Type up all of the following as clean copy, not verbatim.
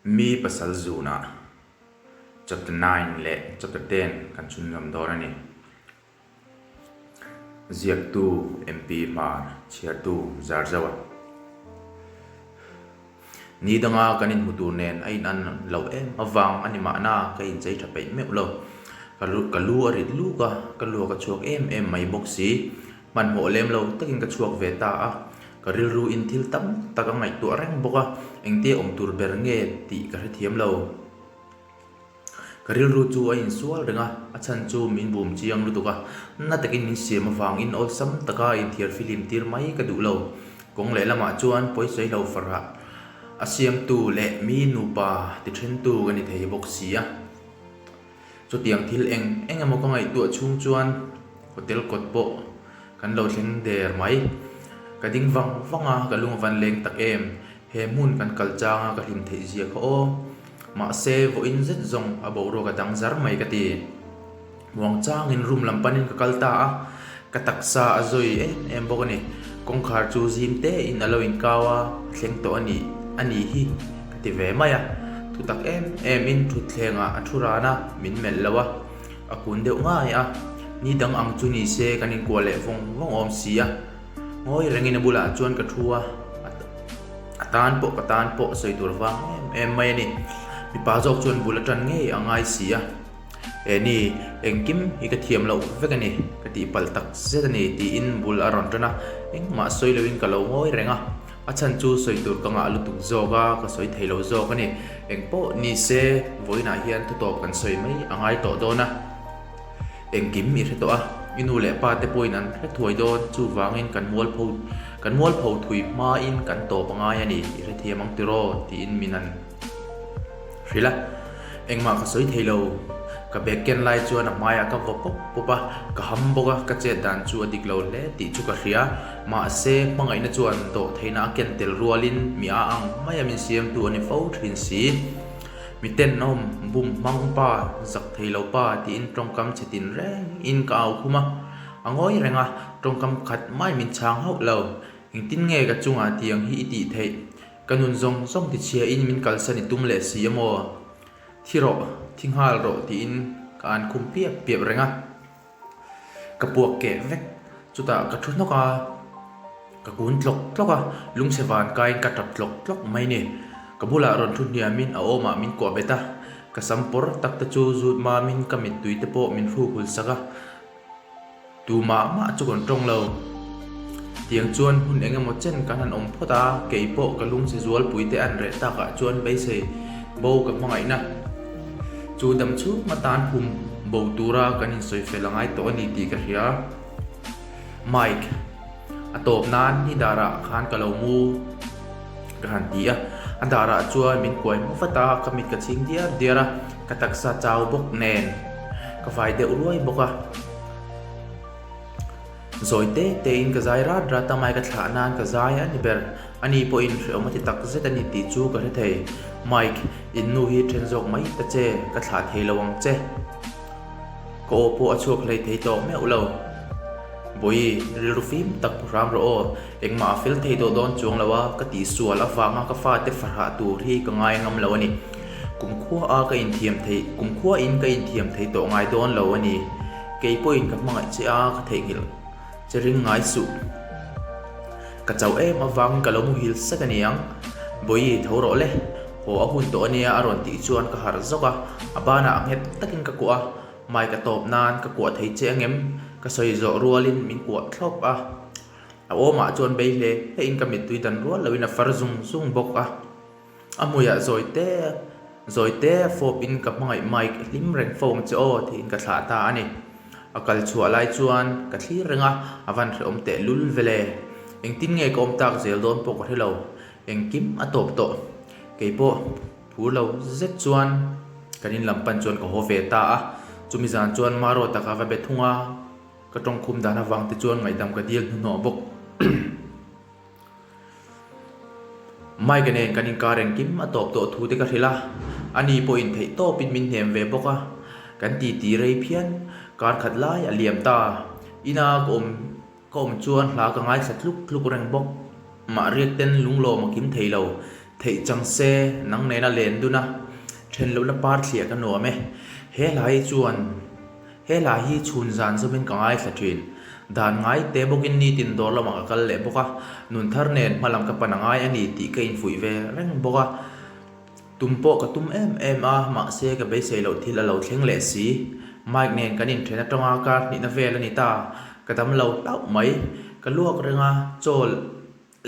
Mi pasal zunah Chapter 9 leh Chapter 10 kan chhunzawm dawn a ni. Ziaktu MP Hmar, chhiartu Zarzoa. Ni danga kan inhmu tur nen a inan loh em avang a ni mahna ka inchei tha peih meuh lo. Ka lu a rit luk a, ka luak a chhuak em em mai bawk si. Hmanhmawh lem lo takin ka chhuak ve ta a, ka rilru in thil tam tak a ngaihtuah reng bawk a, engtia awm tur ber nge tih ka hrethiam lo. Ka rilru chu a insual reng a, a chhan chu min bum chiang lutuk a, na takin min siam avangin awlsam taka inthiar filim tir mai ka duh lo. Kawng lehlamah chuan pawisawi lo farah a siamtu leh mi nupa ti thentu ka ni thei bawk si a. Chutiang thil eng eng emaw ka ngaihtuah chhung chuan hotel kawt pawh kan lo thleng der mai. Ka ding vang vang a, ka lung a van leng tak em. He hmun kan kal chang a ka hlim theih zia kha aw. Mahse, vawiin zet zawng a boruak a dang zar mai ka ti. Muang changin room lam panin ka kal ta a, ka taksa a zawi em em bawk a ni. Kawngkhar chu zim tein a lo inkau a, a thleng tawh a nih a nih hi ka ti ve mai a. Thutak em emin thutthlengah a thu ran a, min melh lo a, a kun deuh ngai a. Ni dang ang chu ni se kan inkuah leh vawng vawng awm si a. Ngawi rengin a bulah chuan ka thu a, a tan pawh ka tan pawh sawi tur vang em em mai a ni. Mipa zawk chuan bul atan ngei a ngai si a. He ni, engkim hi ka thiam loh vek a ni, ka tih palh tak zet a ni tiin bul a rawn tan a, engmah sawi loin ka lo ngawi reng a, a chhan chu sawi tur ka ngah lutuk zawk a, ka sawi thei lo zawk a ni. Engpawh ni se, vawiinah hian thutawp kan sawi mai a ngai tawh dawn a, engkim i hre tawh a, i nu leh pa te pawhin an hre thuai dawn, chuvangin kan mualpho kan mualpho thui hmain kan tawp a ngai a ni, i hrethiam ang tiraw tiin min an. Hrilh a, engmah ka sawi thei lo. Ka bag ken lai chuan a hmaiah ka vaw pawp pawp a, ka ham bawk a, ka chet dan chu a dik lo hle tih chu ka hria. Mahse, hmangaihna chuan dawh theihna a ken tel rualin mi a ang maia min siamtu a ni fo thin si. Mi tenawm, bum hmang pa, zak thei lo pa tiin tawngkam chhe tin reng in ka au khum a. A ngawi reng a, tawngkam khat mai min chhang hauh lo. Engtin nge ka chungah tiang hi i tih theih? Ka nun zawng zawng tichhia in min kalsan i tum leh si a maw? Thi rawh, thi nghal rawh tiin ka an khum piap piap reng a. Ka puak keh vek, chutah ka thu hnawk a, ka kun tlawk tlawk a, lungchhe van kaiin ka tap tlawk tlawk mai ni. Ka bulah rawn thu hniamin a awmah min kuah bet a, ka sam pawr tak te chu zut mamin ka mittui te pawh min hruk hul sak a. Tu mah mah chu kan tawng lo. Tiang chuan hun eng emaw chen kan han awm phawt a, kei pawh ka lungchhe zualpui te an reh takah chuan beisei bo ka hmangaihna. Chu dam chhung atan hum bo tura kan insawi fel a ngai tawh a ni tih ka hria. Mike, a tawp nan ni darah khan ka lo mu ka han ti a, a darah chuan min kuai hmu vat a, ka mit ka chhing diar diar a, ka taksa chau bawk nen ka vai deuh ruai bawk a. Zawi te te in ka zai rat rat a, mai ka thlah nan ka zai a ni ber. Ani pawhin hrehawm a ti tak zet a ni tih chu ka hre thei. Mike, in nu hi then zawk mai ta che, ka thlah thei lo ang che. Ka aw pawh a chhuak hlei thei tawh meuh lo. Bawi, rilru fim tak pu hram rawh aw, engmah a fel thei tawh dawn chuang lo a, ka tihsual avanga ka fate farhah tur hi ka ngai ngam lo a ni. Kumkhua a ka inthiam theih, kumkhua in ka inthiam thei tawh ngai dawn lo a ni. Kei pawhin ka hmangaih che a, ka theihnghilh che ring ngai suh. Ka chauh em avangin ka lo muhil sek a ni ang. Bawi, tho rawh le. Haw a hun tawh a nia a rawn tih chuan ka harh zawk a, a banah nghet takin ka kuah a, mai ka tawp nan ka kuah thei che angem? Ka sawi zawh rualin min kuah thlawp a, a awmah chuan bei hle hlein ka mittui dan rual loin a far zung zung bawk a. A hmuiah zawi te zawi te fawp in ka hmangaih Mike hlim reng fo ang che aw tiin ka thlah ta a ni. A kal chhuah lai chuan ka thlir reng a, a van hrehawm teh lul vele. Engtin nge ka awm tak zel dawn pawh ka hre lo. Engkim a tawp tawh. Kei pawh phur lo zet chuan kan in lam pan chuan ka haw ve ta a. Chumi zan chuan Maro taka va be thung a, ka tawngkhum dan avang te chuan ngaihdam ka dil hnuhnawh bawk. Mike-a nen kan inkar engkim a tawp tawh thu te ka hrilh a, ani pawhin theih tawpin min hnem ve bawk a, kan titi rei phian, kar khat lai a liam ta. Ina ka awm ka awm chuan hla ka ngaithla tluk tluk reng bawk. Mah riak ten lunglawm a kim thei lo. Theih chang se nang nena len dun a, then lohna par thliah ka nuam e. He hla hi chuan he hla hi chhun zan zawmin ka ngaithla thin. Dan ngai te bawkin nitin dawr lamah ka kal leh bawk a, nun thar nen hma lam ka pan a ngai a ni tih ka infuih ve reng bawk a. Tum pawh ka tum em em a, mahse ka beisei loh thil a lo thleng leh si. Mike nen kan inthen atanga kar hnihna vel a ni ta, ka dam lo hlauh mai. Ka luak reng a, chawl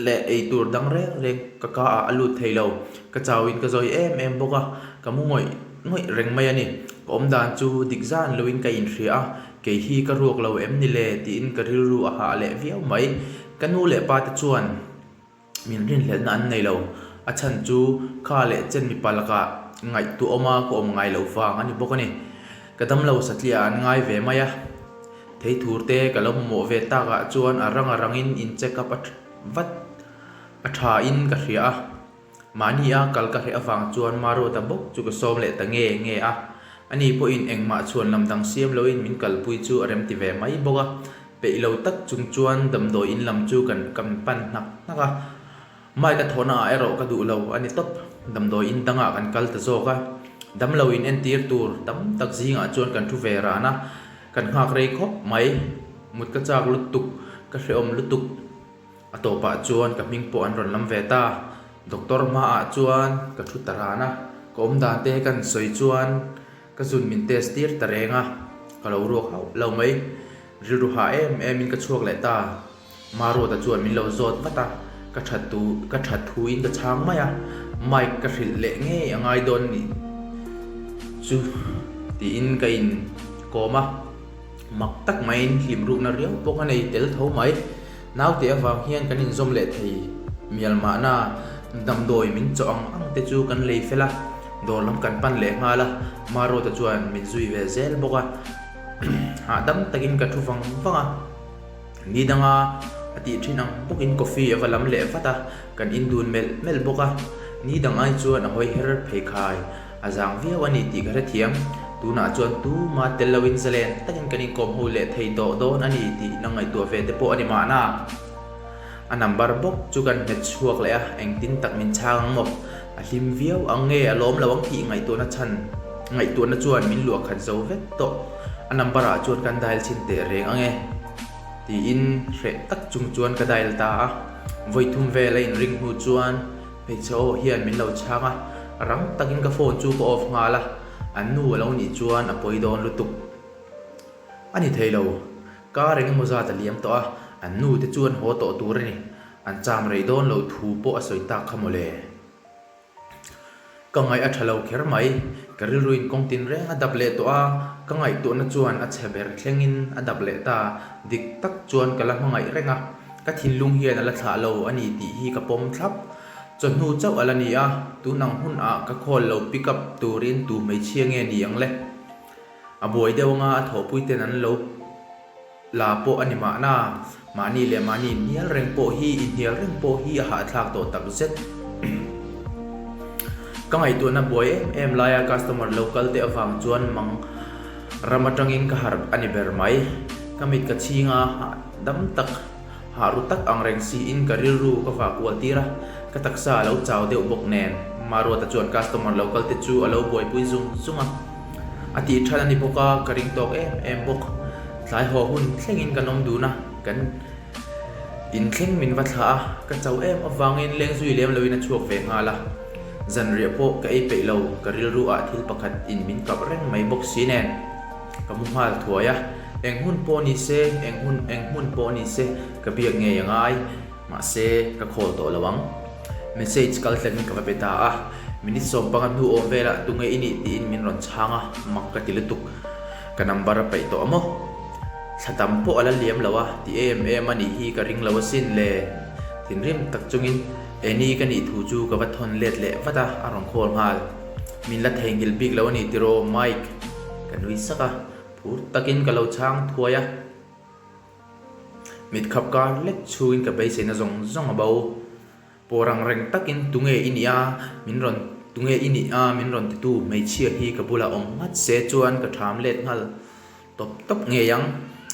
leh ei tur dang reng reng ka ka ah a lut thei lo. Ka chauin ka zawi em em bawk a, ka mu ngawih ngawih reng mai a ni. Ka awm dan chu dik zan loin ka inhria a, kei hi ka ruak lo em ni le tiin ka rilru a hah leh viau mai. Ka nu leh pa te chuan. Min rinhlelhna an nei lo. A chhan chu kha leh chen mipa lakah ngaihtuah awma ka awm ngai loh vang a ni bawk a ni. Ka damlo satliah an ngai ve mai a. Thei thur te ka lo mamawh ve takah chuan a rang a rangin in check up a vat a tha in ka hria a. Mahni a kal ka hreh avang chuan Maruata bawk chu ka sawm leh ta nge nge a. Ani pawhin engmah chhuan lam dang siam loin min kalpui chu a remti ve mai bawk a. Peih lo tak chung chuan damdawi in lam chu kan kan pan hnak hnak a, Mike a thawhna ah erawh ka duh lo a ni tawp. Damdawi in dangah kan kal ta zawk a, damlo in entir tur tam tak zingah chuan kan thu ve ran a, kan nghak rei khawp mai. Mut ka chak lutuk, ka hrehawm lutuk. A tawpah chuan ka hming pawh an rawn lam ve ta. Doctor hmaah chuan ka thu ta ran a, ka awm dan te kan sawi chuan ka zun min test tir ta reng a, ka lo ruak hauh lo mai. Rilru hah em em in ka chhuak leh ta. Maruata chuan min lo zawt vat a, ka that tu ka that thu in ka chhang mai a, Mike ka hrilh leh ngei a ngai dawn nih chu tiin ka in kawm a, mak tak maiin hlim rukna riau pawh ka nei tel tho mai. Naute avang hian kan inzawm leh thei mial mahna damdawi min chawh ang ang te chu kan lei fel a, dawr lam kan pan leh nghal a, Maruata chuan min zui ve zel bawk a. Hahdam takin ka thu vang vang a, ni danga a tih thin ang bawkin coffee a va lam leh vat a, kan in dun melh melh bawk a, ni dang ai chuan a hawi her phei khai a zang viau a ni tih ka hrethiam, tunah chuan tuma tel loin zalen takin kan inkawm ho leh thei tawh dawn a ni tih na ngaihtuah ve te pawh a ni mahna. A number bawk chu kan hmet chhuak leh a, engtin tak min chhang ang maw? A hlim viau ang nge a lawm lo ang tih ngaihtuahna chhan ngaihtuahna chuan min luah khat zo vek tawh. A number ah chuan kan dial chhin teh reng ang e tiin hreh tak chung chuan ka dial ta a. Vawi thum vel a inring hnu chuan hmeichhe aw hian min lo chhang a, rang takin ka phone chu ka off nghal a, an nu a lo nih chuan a pawi dawn lutuk. A ni thei lo. Kar eng emaw zat a liam tawh a, an nu te chuan haw tawh tur a ni. An cham rei dawn lo thu pawh a sawi tak kha mawle. Ka ngaih a tha lo kher mai. Ka rilruin kawng tin reng a dap leh tawh a, ka ngaihtuahna chuan a chhe ber thlengin a dap leh ta. Dik tak chuan ka la hmangaih reng a, ka thinlung hian a la thlah lo a ni tih hi ka pawm thlap. Chawhnu chauh a la ni a, tun ang hunah ka call lo pick up turin tu hmeichhia nge ni ang le? A buai deuh anga a thawhpui ten an lo la pawh a ni mahna, mahni leh mahni inhnial reng pawh hi inhnial reng pawh hi a hahthlak tawh tak zet. Ka ngaihtuahna buai em em laia customer lo kal te avang chuan mang ram atangin ka harh a ni ber mai. Ka mit ka chhing a, hahdam tak, hah ru tak ang reng siin ka rilru ka vah kual tir a, ka taksa a lo chau deuh bawk nen. Maruata chuan customer lo kal te chu a lo buaipui zung zung a. A tih than a ni bawk a, ka ring tawk em em bawk. Tlai haw hun thlengin kan awm dun a, kan inthleng min va thlah a, ka chauh em avangin leng zui lem loin a chhuak ve nghal a. Zanriah pawh ka ei peih lo, ka rilru ah thil pakhat in min kap reng mai bawk si nen. Ka mu nghal thuai a, eng hun pawh ni se, eng hun eng hmun pawh ni se ka biak ngei a ngai. Mahse, ka call tawh lo ang. Message kal tlangin ka va pe ta a, minute 15 hnu awm velah tunge i nih tiin min rawn chhang a, mak ka ti lutuk. Ka number a peih tawh a maw? Thla tam pawh a la liam lo a, ti em em a nih hi ka ring lo asin le. Thinrim tak chungin Annie ka nih thu chu ka va thawn let leh vat a, a rawn call nghal. Min la theihnghilh bik lo a ni tiraw Mike? Ka nui sak a, phur takin ka lo chhang thuai a. Mit khap kar lek chhungin ka beiseina zawng zawng a bo. Pawr ang reng takin tunge i nih a, min rawn tunge i nih a min rawn titu hmeichhia hi ka bulah awm nghat se chuan ka ṭham let nghal tawp tawp ngei ang.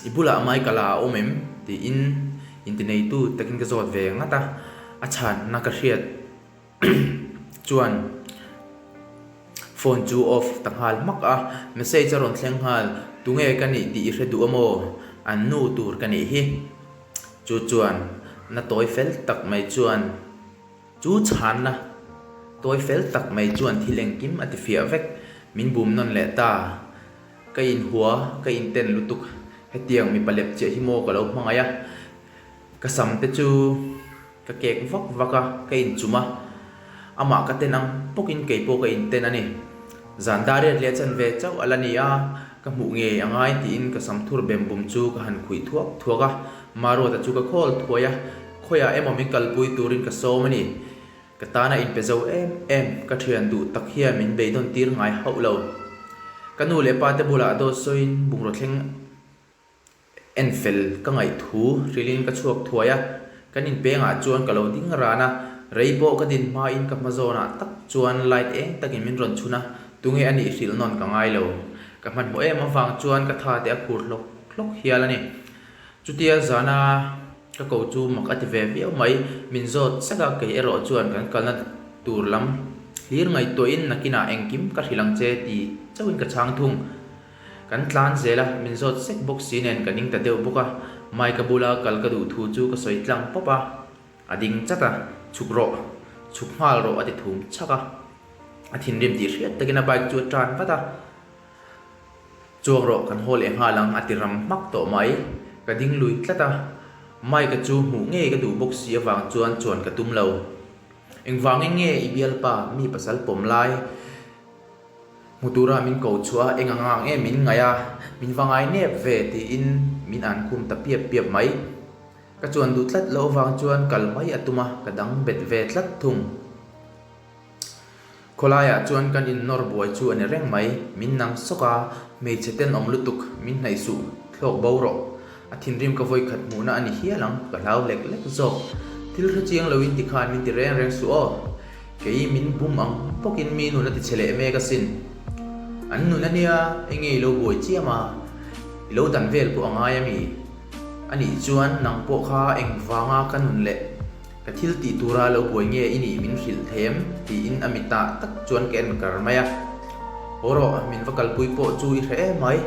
I bulah Michael a awm em? tiin intineitu takin ka zawt ve ngat a, a chhanna ka hriat. Chuan phone chu off ta nghal hmak a, message a rawn thleng nghal, Tunge ka nih tih i hre duh a maw? An nu tur ka nih hi. Chu chuan na tawi fel tak mai chuan chu chhanna tawi fel tak mai chuan thil engkim a ti fiah vek, min bum nawn leh ta. Ka inhua, ka inten lutuk, hetiang mipa lep chiah hi maw ka lo hmangaih a, ka sam te chu. Ka kek vak vak a, ka inchum a, amah ka ten ang bawkin kei pawh ka inten a ni. Zan dar riat leh chan ve chauh a la ni a, ka hmuh ngei a ngai tiin ka sam thur bem bum chu ka han khuih thuak thuak a, Maruata chu ka khawl thuai a, khawiah emaw min kalpui turin ka sawm a ni. Ka tana inpe zo em em, ka thian duh tak hian min beidawn tir ngai hauh lo. Ka nu leh pa te bulah dawt sawiin bungraw thleng En fel ka ngaih thu hrilhin ka chhuak thuai a, kan inpengah chuan ka lo ding ran a, rei pawh ka din hmain ka hma zawnah tak chuan light eng takin min rawn chhun a, tunge a nih hrilh nawn ka ngai lo. Ka hmanhmawh em avang chuan ka tha te a khur hlawk hlawk hial a ni. Chutia zana ka ko chu mak a ti ve viau mai, min zawt sek a, kei erawh chuan kan kalna tur lam hlir ngaihtuahin nakinah engkim ka hrilh ang che ti chauhin ka chhang thung. Kan tlan zel a, min zawt sek bawk si nen ka ning ta deuh bawk a, Mike-a bula kal ka duh thu chu ka sawi tlang pawp a, a ding chat a, chhuk rawh, chhuk nghal rawh a ti thum chhak a, a thinrim tih hriat takin a bike chu a tan vat a, chuang rawh kan haw leh nghal ang a ti ram hmak tawh mai, ka ding lui tlat a, Mike-a chu hmuh ngei ka duh bawk si avang chuan chuan ka tum lo. Engvangin nge i bialpa mi pasal pawm lai? Hmu tura min ko chhuah a, eng anga ang em min ngaih a, min va ngai nep ve tiin min an khum ta piap piap mai. Ka chuan duh tlat loh avang chuan kal mai a tum a, ka dang bet ve tlat thung. Khawlaiah chuan kan innawr buai chu a ni reng mai, min nang sawk a, hmeichhe tenawm lutuk, min hnaih suh, thlawk bo rawh. A thinrim ka vawikhat hmuhna a ni hial ang, ka hlau lek lek zawk. Thil hre chiang loin tikhan min ti reng reng suh aw. Kei min bum ang bawkin mi nun a ti che leh mek asin. An nun ania enge i lo buai chiam a, i lo dan vel pawh a ngai ami? Anih chuan nang pawh kha engvanga ka nun leh ka thil tih tura lo buai nge i nih min hrilh them? tiin a mitah tak chuan ka en kar mai a. Haw rawh, min va kalpui pawh chu i hre em mai.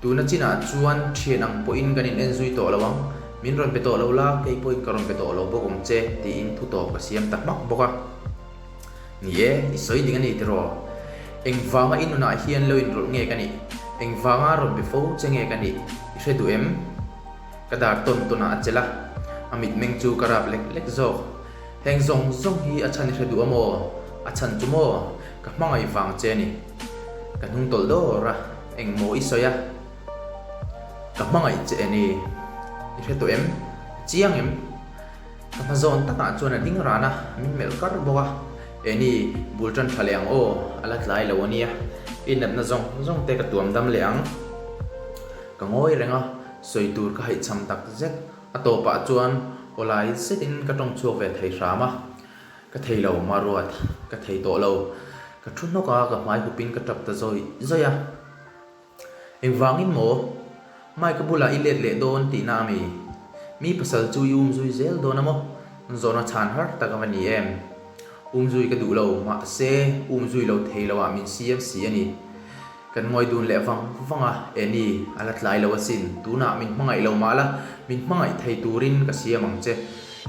Tuna chinah chuan thian ang pawhin kan in en zui tawh lo ang, min rawn pe tawh lo la, kei pawhin ka rawn pe tawh lo bawk ang che, tiin thu tawp ka siam ta hmak bawk a. Ni e, i sawi ding a ni tiraw? Engvanga i nunah hian lo inrawlh nge ka nih? Engvanga rawn pe fo che nge ka nih? I hre duh em? Ka dar tawn tawnah a chelh a, a mitmeng chu ka rap lek lek zawk. Heng zawng zawng hi a chhan i hre duh a maw? A chhan chu maw? Ka hmangaih vang che a ni. Ka hnung tawlh dawr a. Engmaw i sawi a? Ka hmangaih che e ni. I hre tawh em? A chiang em? Ka hma zawn takah chuan a ding ran a, min melh kar bawk a. E ni, bul tan tha leh ang aw, a la tlai lo a nia. I natna zawng zawng te ka tuam dam leh ang. Ka ngawi reng a, sawi tur ka haihchham tak zet. A tawpah chuan awlai zetin ka tawng chhuak ve thei hram a. Ka thei lo, Maruat, ka thei tawh lo. Ka thu hnawk a, ka hmai hupin ka tap ta zawih zawih a. Engvangin maw? Mike-a bulah i let leh dawn tihna a mi? Mi pasal chu i umzui zel dawn a maw? Zawhna chhan har tak a va ni em? Umzui ka duh lo, mahse umzui lo thei lo ah min siam si a ni. Kan ngawi dun leh vang vang a, Eni, a la tlai lo asin, tunah min hmangaih lo mah la, min hmangaih thei turin ka siam ang che,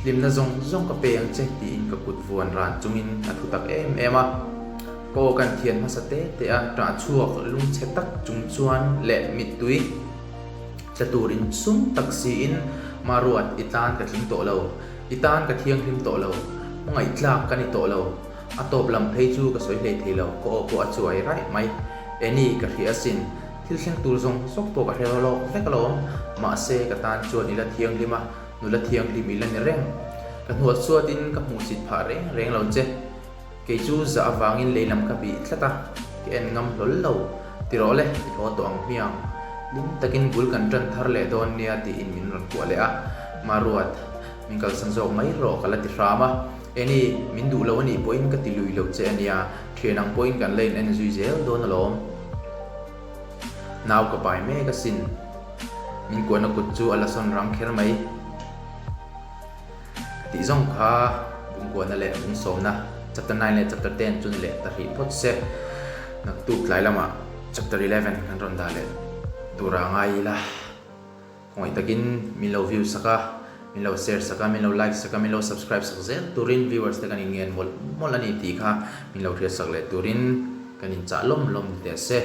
hlimna zawng zawng ka pe ang che tiin ka kut vuan ran chungin a thu tak em em a. Ka aw kan thian hmasa te te a, ṭah chhuak lungchhe tak chung chuan leh mittui tla tur insum tak siin Maruat i tan ka tling tawh lo, i tan ka thianghlim tawh lo, hmangaih tlak ka ni tawh lo. A tawp lam phei chu ka sawi hlei thei lo, ka aw pawh a chuai raih mai. Eni, ka hria asin, thil thleng tur zawng zawk pawh ka hre lawk vek alawm, mahse ka tan chuan ila thianghlim a, nula thianghlim ila ni reng. Ka hnual chuatin ka hmuhsit phah reng reng lo che. Kei chu zah avangin lei lam ka bih tlat a, ka en ngam hlawl lo. Ti rawh le, i haw tawh ang hmiang. Hlim takin bul kan tan thar leh dawn nia tiin min rawn kuah leh a, Maruat, min kalsan zawk mai rawh ka la ti hram a. Eni, min duh lo a nih pawhin ka ti lui lo che a nia, thian ang pawhin kan la in en zui zel dawn alawm. Nau ka pai mek asin. Min kuahna kut chu a la sawn rang kher mai. Ka tih zawng kha bungkuahna leh bungsawmna. Chapter 9 leh chapter 10 chu ni leh ta hrih phawt se. Naktuk tlai lamah chapter 11 kan rawn dah leh tura ngai ila. Khawngaih takin min lo view sak a, min lo share sak a, min lo like sak a, min lo subscribe sak zel turin viewers te kan inngen mawlh mawlh a ni tih kha min lo hriat sak leh turin kan inchah lawm lawm ni teh se.